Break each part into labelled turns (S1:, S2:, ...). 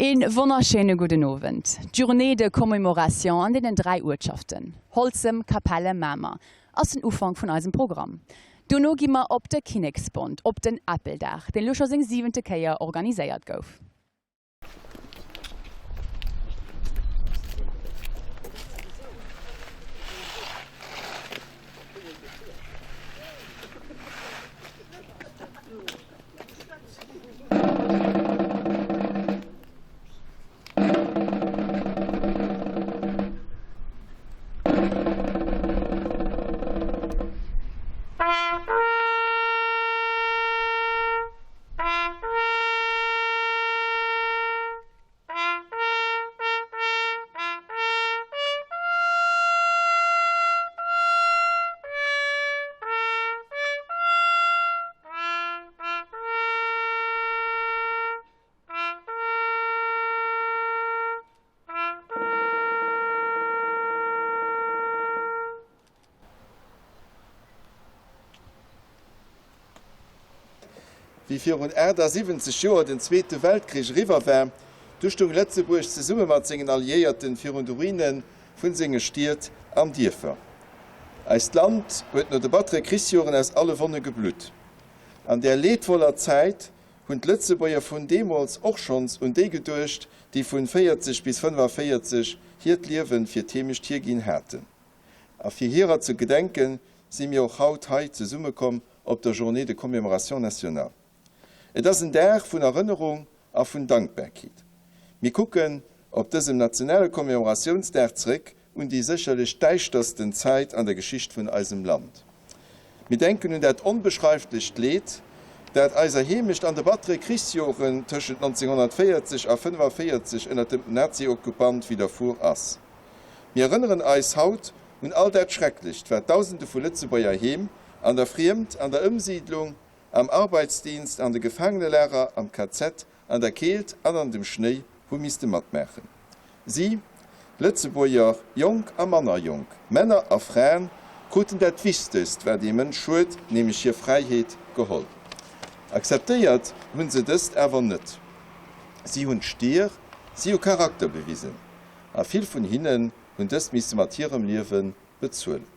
S1: Een wonnerschéine gudden Owend. D'Journée de commémoration an deenen 3 Uertschaften, Holzem, Capelle, Mamer, ass den Ufank vun eisem Programm. Dono gi mer op de Kinneksbond, op den Äppeldag, deen elo scho seng siwente Kéier organiséiert gouf.
S2: Wéi virun 78 Joer den Zweete Weltkrich eriwwer war, du stung Lëtzebuerg zesumme mat sengen Alliéierten virun de Ruine vun senge Stied an Dierfer. Eist Land huet no de battere Krichsjoren aus alle Wonne geblutt. An där leedvoller Zäit hunn d'Lëtzebuerger vun deemools och schonns un déi geduecht, déi vun 40 bis 45 hiert Liewen fir d'Heemecht hierginn haten. A fir hirer ze gedenken, si mir och haut hei zesummekomm op der Journée de commémoration nationale. Et ass en Dag vun Erënnerung a vun Dankbarkeet. Mir kucken op dësem nationale Commemoratiounsdag zeréck un déi sécherlech däischtersten Zäit an der Geschicht vun eisem Land. Mir denken un dat onbeschreiflecht Leed, dat eiser Heemecht an de battere Krichsjoren tëschent 1940 a 45 ënnert dem Nazi-Okkupant widderfuer ass. Mir erënneren eis haut un all dat Schrecklecht, wat Dausende vu Lëtzebuerger heem, an der Friemd, an der Ëmsiidlung, am Arbeitsdienst, an de Gefaangenelager, am KZ, an der Keelt an an dem Schnéi hu misste matmaachen. Si, Lëtzebuerger, jonk a manner jonk, Männer a Fraen, kruten dat Wichtegst, wat ee Mënsch huet, nämlech hir Fräiheet, geholl. Akzeptéiert hunn se dëst awer net. Si hunn d'Stier, si hu Charakter bewisen. A vill vun hinnen hunn dëst misse mat hirem Liewe bezuelen.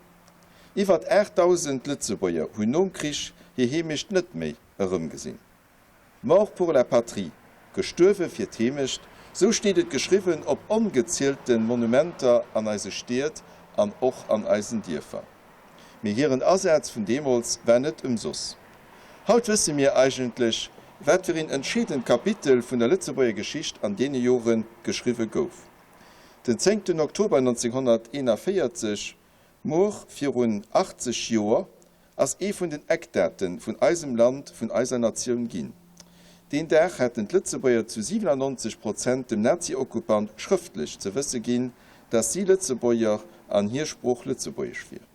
S2: Iwwert 8.000 Lëtzebuerger hunn nom Krich hir Heemecht net méi erëmgesinn. Mort pour la patrie, gestuerwe fir d'Heemecht, sou steet et geschriwwen op ongezielte Monumenter an eise Stied an och an eisen Dierfer. Mee hiren Asaz vun deemools war net ëmsoss. Haut wësse mir eigentlech, wat fir een entscheedend Kapitel vun der Lëtzebuerger Geschicht an deene Jore geschriwwe gouf. Den zéngten Oktober 1941, muer virun 80 Joer, ass ee vun den Eckdate vun eisem Land, vun eiser Natioun ginn. Deen Dag haten d'Lëtzebuerger zu 97 Prozent dem Nazi-Okkupant schrëftlech ze wësse ginn, datt si Lëtzebuerger an hir Sprooch Lëtzebuergesch wier.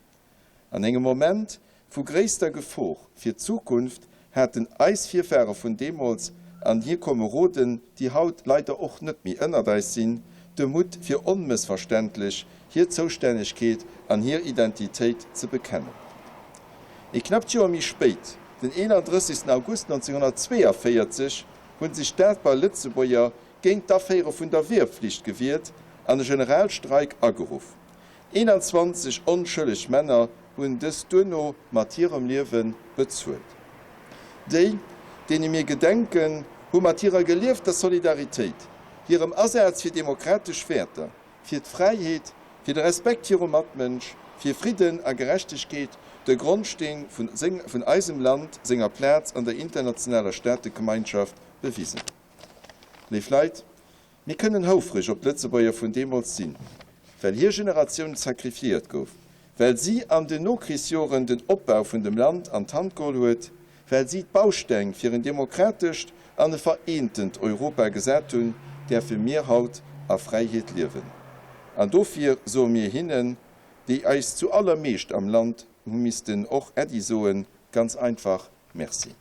S2: An engem Moment vu gréisster Gefor fir d'Zukunft haten eis Virfahre vun deemools an hir Komeroden, déi haut leider och net méi ënnert eis sinn, de Mutt fir onmëssverständlech hir Zoustännegkeet an hir Identitéit ze bekennen. Ee knappt Joer méi spéit, den 31. August 1942, hunn sech d'Aartber Lëtzebuerger géint d'Aféiere vun der Wehrpflicht gewiert an e Generalstreik ageruff. 21 onschëlleg Männer hunn dëst duerno mat hirem Liewe bezuelt. Déi, deene mir gedenken, hu mat hirer geliefter Solidaritéit, hirem Asaz fir demokratesch Wäerter, fir d'Fräiheet, fir de Respekt virum Matmënsch, fir Fridden a Gerechtegkeet de Grondsteen vun eisem Land senger Plaz an der internationaler Staategemeinschaft bewisen. Léif Leit, mir kënnen houfreg op d'Lëtzebuerger vun deemools sinn, well hir Generatioun sacrifiéiert gouf, well si an den Nokrichsjoren den Opbau vun dem Land an d'Hand geholl huet, well si d'Bausteng fir en demokratescht an e vereentent Europa gesat hunn, däerfe mir haut a Fräiheet liewen. An dofir soe mir hinnen, déi eis zu allermeescht am Land hu missten och Äddi soen, ganz einfach Merci.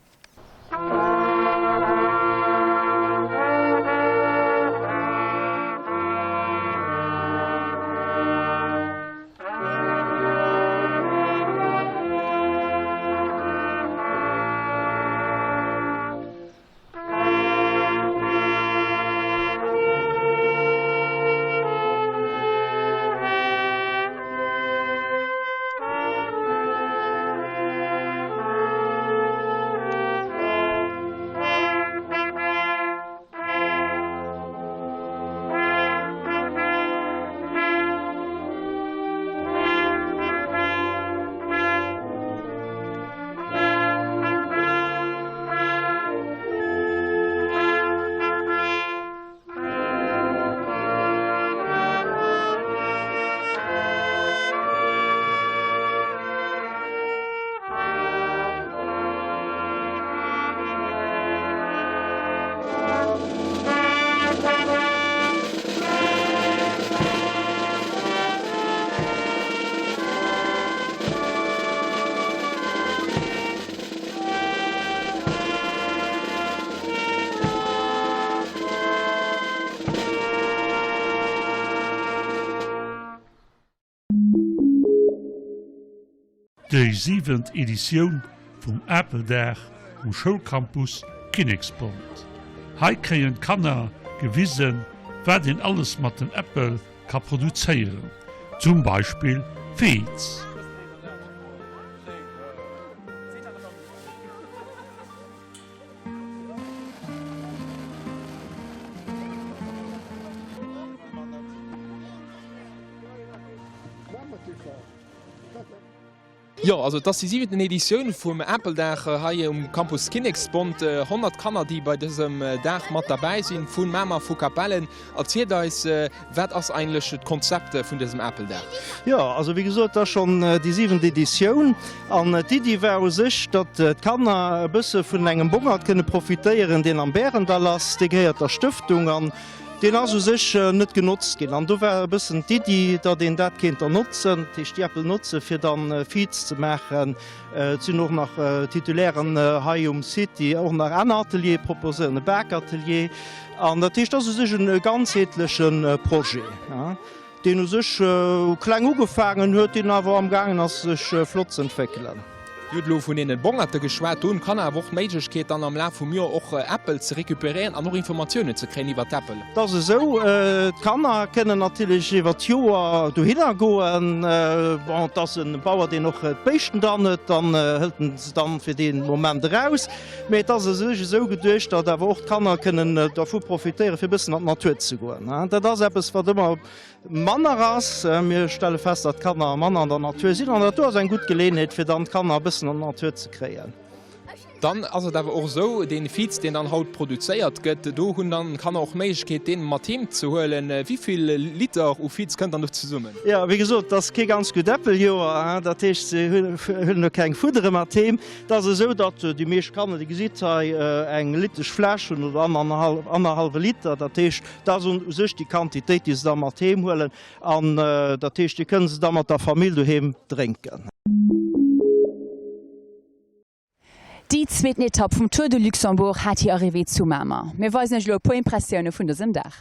S3: Déi siwent Editioun vum Apeldag um Schoulcampus Kinneksbond. Hei kréien d'Kanner gewisen, wat een alles mat den Äppel ka produzéieren, zum Beispill Viz.
S4: Jo, also et ass déi siwenten Editioun vum Apeldag hei um Campus Kinneksbond. 100 Kanner, déi bei dësem Dag mat derbäi sinn, vu Mamer, vu Capellen. Erzielt eis, wat ass eigentlech d'Konzept vun dësem Apeldag?
S5: Jo, also wéi gesot, et ass schonn déi siwent Editioun. An d'Iddi war u sech, datt d'Kanner e bësse vun engem Bongert kënne profitéieren, deen am Bärendall ass. Dee gehéiert der Stëftung an Deen ass u sech net genotzt ginn an do war e bëssen d'Iddi, datt een dat kéint dann notzen, dat heescht déi Äppel notze fir dann Viz ze maachen. Et sinn och nach Titulairen hei um Site, déi och nach aner Ateliere proposéieren, e Bakatelier. An dat heescht, dat ass u sech e ganzheetleche Projet. Deen u sech kleng ugefaangen huet, deen awer am gaangen ass sech flott z'entwéckelen.
S4: Dir hutt elo vun deene Bongerte geschwat. Do hunn d'Kanner awer och d'Méiglechkeet dann am Laf vum Joer och Äppel ze recuperéieren an och Informatiounen ze kréien iwwer d'Äppel.
S5: Et ass esou, d'Kanner kënnen natierlech iwwer d'Joer dohinner goen. Bon, et ass e Bauer, deen och d'Béischten dran huet, dann hëlt en se dann fir dee Moment eraus. Mee et ass u sech esou geduecht, datt awer och d'Kanner kënnen dervu profitéieren, fir e bëssen an d'Natur ze goen. Dat ass eppes, wat ëmmer manner ass. Mir stelle fest, datt d'Kanner manner an der Natur sinn. An dat do ass eng gutt Geleeënheet, fir dann d'Kanner e bëssen an d'Natur ze kréien.
S4: Dann ass et awer och esou, dee Viz, deen dann haut produzéiert gëtt, do hunn dann d'Kanner och d'Méiglechkeet, dee mat heem ze huelen. Wéi vill Liter u Viz kënnt dann do zesummen?
S5: Jo, wéi gesot, et ass kee ganz gutt Äppeljoer. Dat heescht, se huelen elo keng Fuddere mat heem. Et ass esou, datt déi meescht Kanner, Dir gesitt hei, eng litesch Fläsch hunn oder annerhallwe Liter. Dat heescht, dat ass u sech déi Quantitéit, déi se da mat heem huelen. An dat heescht, déi kënne se da mat der Famill doheem drénken.
S1: Déi zweeten Etapp vum Tour de Luxembourg hat hir Arrivée zu Mamer. Mir weisen iech elo e puer Impressioune vun dësem Dag.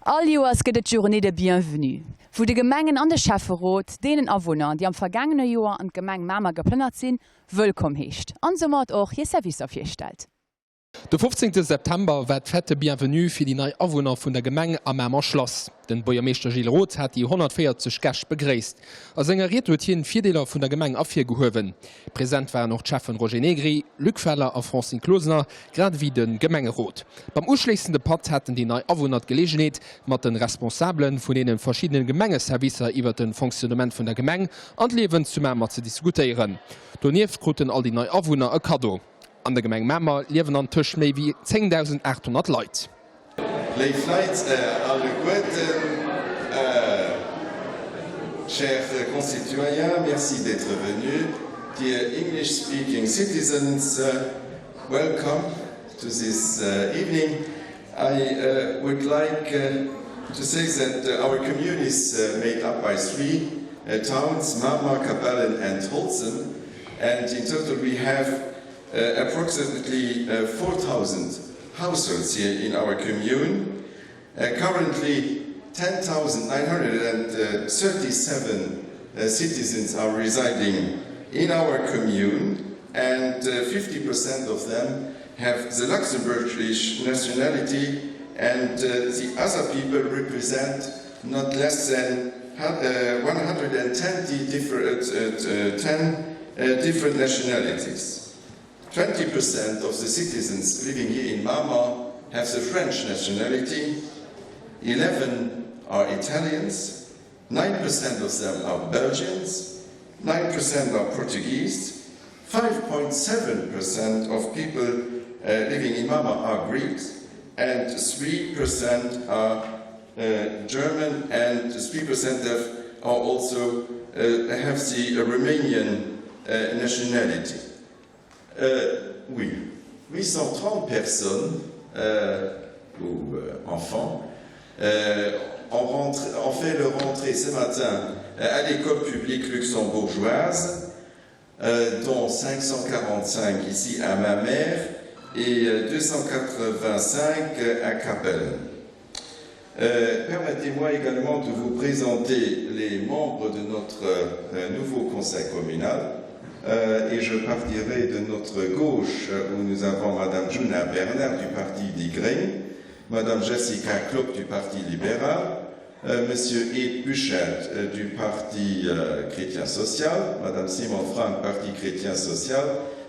S1: All Joers gëtt et d'Journée de Bienvenue, wou de Gemengen an de Schäfferot deenen Awunner, déi am vergaangene Joer an d'Gemeng Mamer geplënnert sinn, wëllkomm heescht an soumat och hir Servicer virstellt.
S4: De 15 September war d'Fête de Bienvenue fir déi nei Awunner vun der Gemeng am Mamer Schlass. Den Buergermeeschter Gilles Roth hat déi 140 Gäscht begréisst. A senger Ried huet hien d'Virdeeler vun der Gemeng ervirgehuewen. Present waren och d'Schäffen Roger Negri, Luc Feller a Francine Closener, grad ewéi de Gemengerot. Beim uschléissende Patt haten déi nei Awunner d'Geleegenheet, mat de Responsabelen vun deene verschiddene Gemengeservicer iwwert de Fonctionnement vun der Gemeng an d'Liewen zu Mamer ze diskutéieren. Donieft kruten all déi nei Awunner e Kaddo. An der Gemeng Mamer liewen an tëscht méi wéi 10.800 Leit.
S2: Léif Leit alleguerten, chers concitoyens, merci d'être venus, dear English speaking citizens, welcome to this evening. I would like to say that our commune is made up by three towns, Mamer, Capellen and Holzem, and in total we have approximately 4,000 households here in our commune. Currently 10,937 citizens are residing in our commune and 50% of them have the Luxembourgish nationality and the other people represent not less than 110 different, 10 different nationalities. 20% of the citizens living here in Mama have the French nationality, 11 are Italians, 9% of them are Belgians, 9% are Portuguese, 5.7% of people uh, living in Mama are Greeks, and 3% are uh, German, and 3% of are also uh, have the Romanian uh, nationality. Euh, oui, 830 personnes euh, ou euh, enfants euh, ont, rentré, ont fait leur entrée ce matin euh, à l'école publique luxembourgeoise, euh, dont 545 ici à ma mère et 285 euh, à Capelle. Euh, Permettez-moi également de vous présenter les membres de notre euh, nouveau conseil communal euh, et je partirai de notre gauche où nous avons Madame Juna Bernard du parti Digring, Madame Jessica Klopp du parti libéral, euh, Monsieur Ed Buchert euh, du parti euh, chrétien social, Madame Simon Frank parti chrétien social,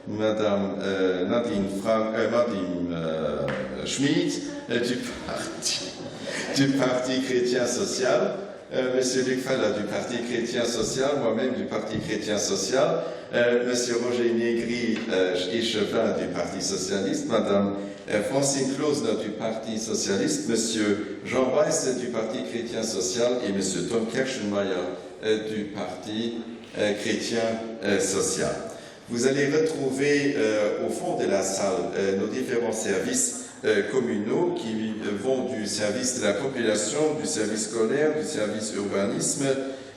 S2: Madame euh, Nadine, Frank, euh, Nadine euh, Schmid euh, du parti du parti chrétien social, euh, Monsieur Luc Feller du parti chrétien social, moi-même du parti chrétien social, euh, Monsieur Roger Negri euh, échevin du parti socialiste, Madame euh, Francine Closner du parti socialiste, Monsieur Jean Weiss du parti chrétien social et Monsieur Tom Kirchenmayer euh, du parti euh, chrétien euh, social. Vous allez retrouver euh, au fond de la salle euh, nos différents services euh, communaux qui vont du service de la population, du service scolaire, du service urbanisme,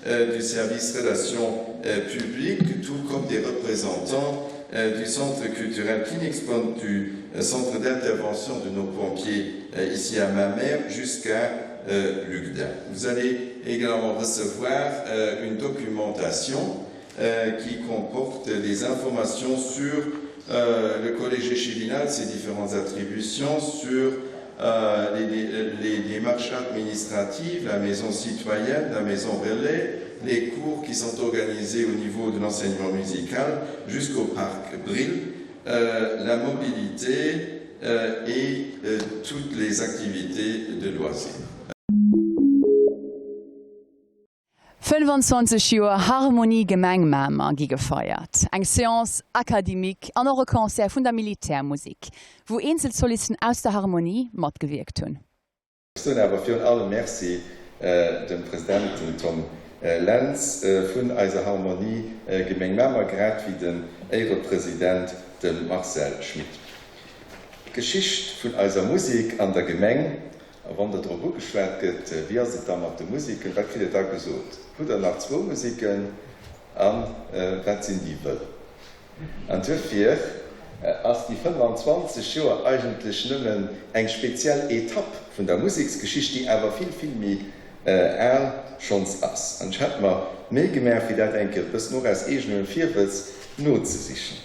S2: euh, du service relations euh, publiques, tout comme des représentants euh, du centre culturel Kinexpont, du euh, centre d'intervention de nos pompiers euh, ici à Mamère jusqu'à euh, Lugdun. Vous allez également recevoir euh, une documentation euh, qui comporte des informations sur euh, le collège échevinal, ses différentes attributions, sur euh, les, les, les démarches administratives, la maison citoyenne, la maison relais, les cours qui sont organisés au niveau de l'enseignement musical jusqu'au parc Brill, euh, la mobilité euh, et euh, toutes les activités de loisirs.
S1: 25 Joer Harmonie Gemeng Mamer gi gefeiert. Eng Séance académique an och e Concert vun der Militärmusik, wou eenzel Solisten aus der Harmonie matgewierkt hunn.
S2: Ech soen awer virun allem Merci dem President, dem Tom Lentz vun eiser Harmonie Gemeng Mamer, grad wéi dem Éierepresident, dem Marcel Schmit. D'Geschicht vun eiser Musek an der Gemeng A wann der drop ugeschwat gëtt, wéi ass et da mat de Musiken, wat kritt Der da gesot? Hutt Der nach zwou Musiken? A wat sinn déi wëll? An duerfir ass déi 25 Joer eigentlech nëmmen eng speziell Etapp vun der Museksgeschicht, déi awer vill, vill méi al schonns ass. An ech hat mer d'Méi gemaach, fir dat eng Kéier e bëssen och aus eegenem Virwëtz nozesichen.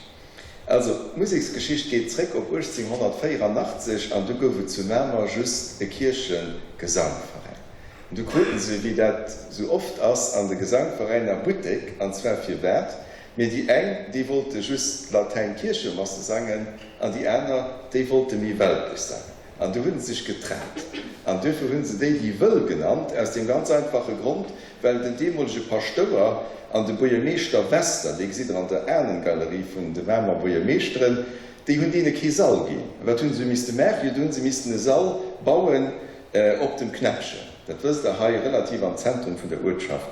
S2: Also, d'Museksgeschicht geet zréck op 1884 an du gouf et zu Mamer just e Kierchegesangveräin. An du kruten se, wéi dat sou oft ass an de Gesangveräiner, Buttek. An zwar firwat? Mee déi eng, déi wollte just Latäin-Kierchemasse sangen an déi aner, déi wollte méi weltlech sangen. An du hunn se sech getrennt. An duerfir hunn se déi déi Wëll genannt, aus deem ganz einfache Grond, well den deemolege Paschtouer an de Buergermeeschter Wester, dee gesitt Der an der Ahnengalerie vun de Mamer Buergermeeschteren, déi hunn deene kee Sall ginn. A wat hunn se du misste maachen? Jo, du hunn se missten e Sall bauen op dem Knäppchen. Dat wësst Der, hei relativ am Zentrum vun der Uertschaft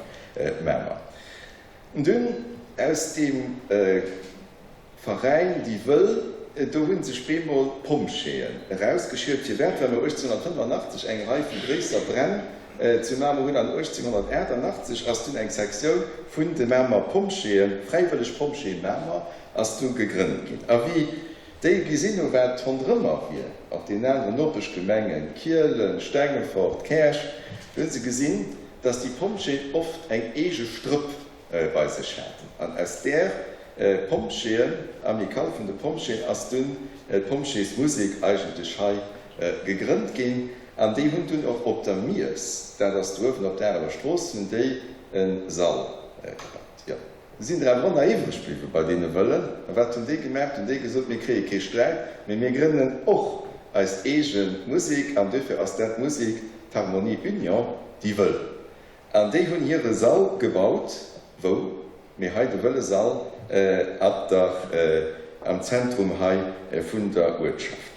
S2: Mamer. Dunn aus deem Veräin Déi Wëll, do hu sech bemol d'Pompjeeën erausgeschielt. Firwat? Well mer 1885 eng Rei vu gréisser Bränn zu Mamer hunn an 1888 ass dunn eng Sektioun vun de Mamer Pompjeeën, Fräiwëlleg Pompjeeë Mamer, ass du gegrënnt ginn. A wéi déi gesinn hu wat ronderëmmer wier, op deenen aneren Nopeschgemengen, Kielen, Stengefort, Käerch, do hu se gesinn, dass déi Pompjeeën oft eng eege Strëpp bei sech haten. An aus där Pompjeeën, Amicale vun de Pompjeeën, ass dunn d'Pompjeesmusek eigentlech hei gegrënnt ginn. An déi hunn dunn och op der Mies, dat ass do uewen op der Areler Strooss, hunn déi e Sall gebaut. Jo. Du sinn der awer och nach iwwreg bliwwe bei deene Wëllen. A wat hunn déi gemaach? Hunn déi gesot, Mir kréie kee Sträit, mee mir grënnen och eis eege Musek. An duerfir ass dat d'Musek, d'Harmonie Union, déi Wëll. An déi hunn hire Sall gebaut. Wou? Mee hei de Wëlle Sall ab der, am Zentrum hei vun der Uertschaft.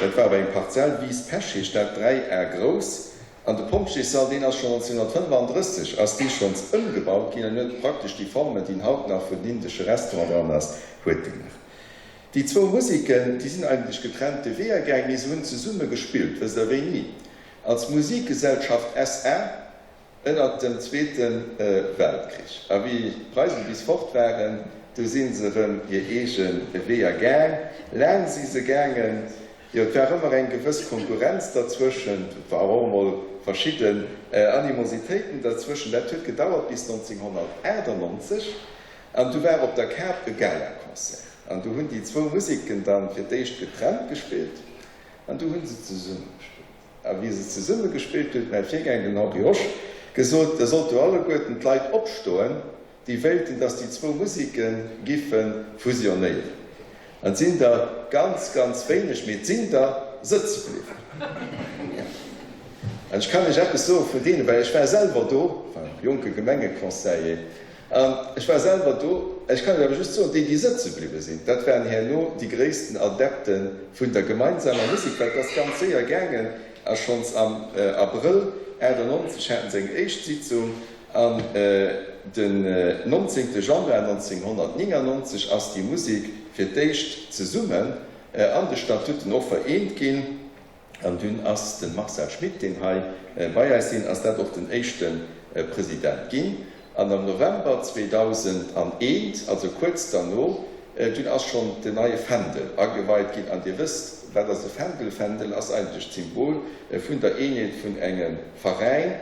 S2: Dat war op engem Parzell, Wies Pesch heescht dat, 3 Ar grouss. An de Pompjeessall, deen ass schonn 1935 ass dee schonns ëmgebaut ginn an huet praktesch déi Forme, déi en haut nach vun den indesche Restaurant dran ass, huet deen nach. Déi zwou Museken, déi sinn eigentlech getrennte Weeër gaang, mee se hunn zesumme gespillt, wësst Der wéini? Als Musikgesellschaft SA. Ënnert dem Zweete Weltkrich. A wéi d'Preisen bis fort waren, du si se erëm hir eege Weeër gaang. Laang si se gaangen. Jo, et war ëmmer eng gewëss Konkurrenz derzwëschent. Et war och emol verschidden Animositéiten derzwëschen. Dat huet gedauert bis 1998. An du war op der Kap e Galaconcert. An du hunn déi zwou Museken dann fir d'éischt getrennt gespillt. An du hu se zesumme gespillt. A wéi se zesumme gespillt hunn, huet mäi Virgänger, den Henri Hosch, gesot, da sollte alleguerten d'Leit opstoen, déi wéilten, datt déi zwou Museke giffe fusionéieren. An et sinn der ganz, ganz wéineg, mee et sinn der sëtze bliwwen. An ech kann Iech eppes soe vun deenen, well ech war selwer do, war jonke Gemengeconseiller, An ech war selwer do. Ech kann Iech awer just soen, déi, déi sëtze bliwwe sinn, dat waren herno déi gréissten Adepte vun der gemeinsamer Musek, well et ass ganz séier gaangen a schonns am Abrëll 98 haten se eng éischt Sitzung an den 19. Januar 1999 ass déi Musek fir d'éischt zesummen an de Statuten och vereent ginn. An dunn ass de Marcel Schmit, deen hei bei eis sinn, ass dat och den éischte President ginn. An am November 2001, also kuerz derno, dunn ass schonn den neie Fändel ageweit ginn. An Dir wësst, wat ass e Fändel? Fändel ass eigentlech d'Symbol vun der Eenheet vun engem Veräin.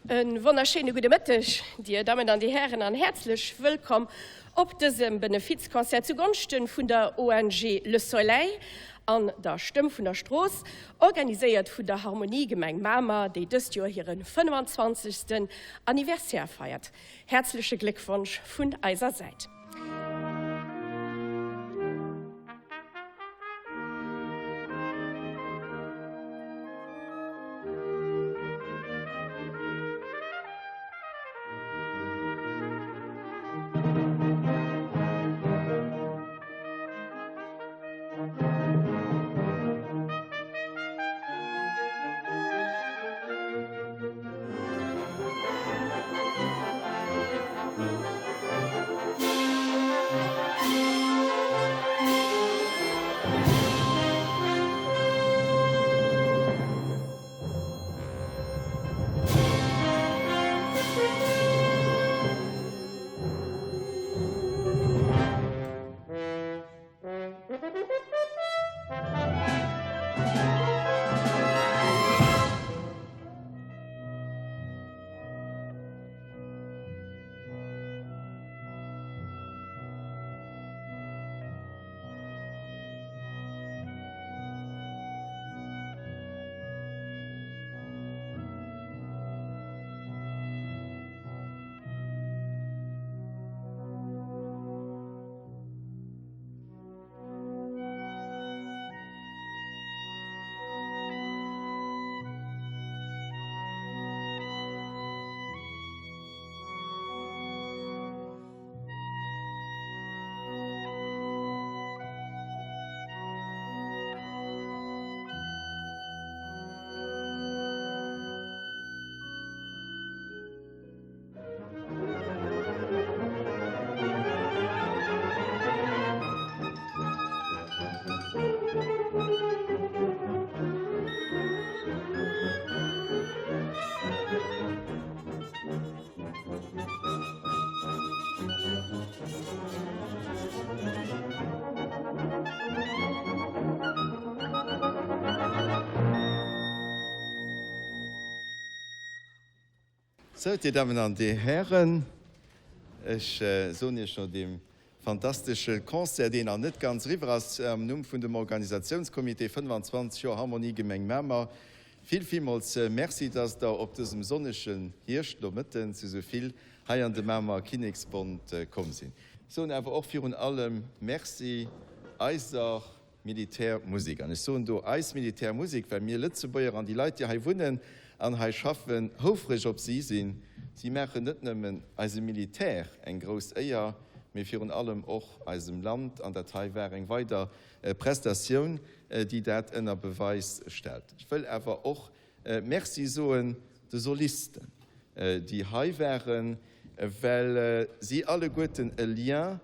S6: E wonnerschéine gudde Mëtteg, Dir Dammen an Dir Hären, an häerzlech wëllkomm op dësem Benefizconcert zu Gonschte vun der ONG Le Soleil an der Stëmm vun der Strooss, organiséiert vun der Harmonie Gemeng Mamer, déi dëst Joer hire 25. Anniversaire feiert. Häerzleche Gléckwonsch vun eiser Säit.
S2: Sou, Dir Dammen an Dir Hären, ech soen Iech no deem fantastesche Concert, deen nach net ganz eriwwer ass, am Numm vun dem Organisatiounscomité 25 Joer Harmonie Gemeng Mamer, vill, villmools Merci, dass Der op dësem sonnegen Hierschtnomëtten zu sou vill hei an de Mamer Kinneksbond komm sinn. Soen awer och virun allem Merci eiser Militärmusek. An ech soen do eis Militärmusek, well mir Lëtzebuerger an déi Leit, déi hei wunnen an hei schaffen, houfreg op si sinn. Si maachen net nëmmen eisem Militär eng grouss Éier, mee virun allem och eisem Land. An dat hei war eng weider Prestatioun, déi dat ënner Beweis stellt. Ech wëll awer och Merci soen de Solisten, déi hei waren, well si alleguerten e Lien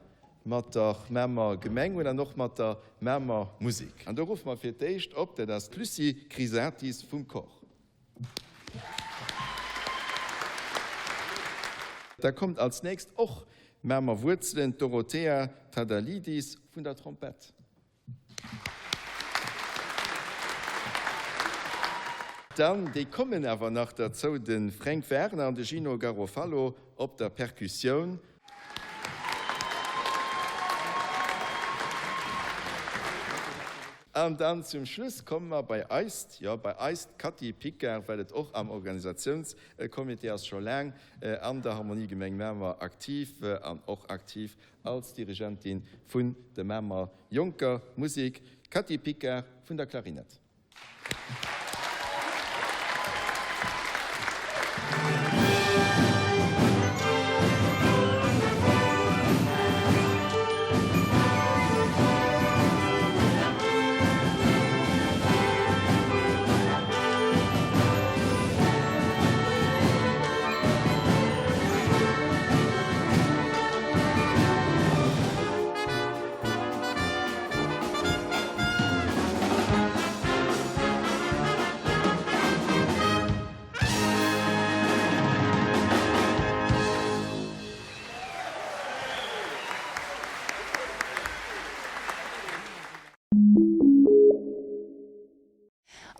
S2: mat der Mamer Gemeng hunn an och mat der Mamer Musek. An do ruffe mer fir d'éischt op, dat ass d'Lucie Crisatis vum Cor. Da kommt als nächst och Mamer Wuerzelen, d'Dorothea Tadalidis vun der Trompett. Dann, déi kommen awer nach derzou, de Fränk Werner an de Gino Garofalo op der Perkussioun. An dann zum Schluss komme mer bei eist, jo, bei eist Cathy Picard, well et och am Organisatiounscomité ass, scho laang an der Harmonie Gemeng Mamer aktiv an och aktiv als Dirigentin vun der Mamer Jonker Musik, d'Cathy Picard vun der Klarinett.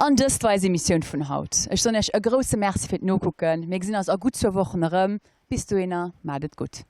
S1: An dëst war eis Emissioun vun haut. Ech soen iech e grousse Merci fir d'Nokucken. Mir gesinn eis a gutt zwou Wochen erëm. Bis dohinner, maacht et gutt.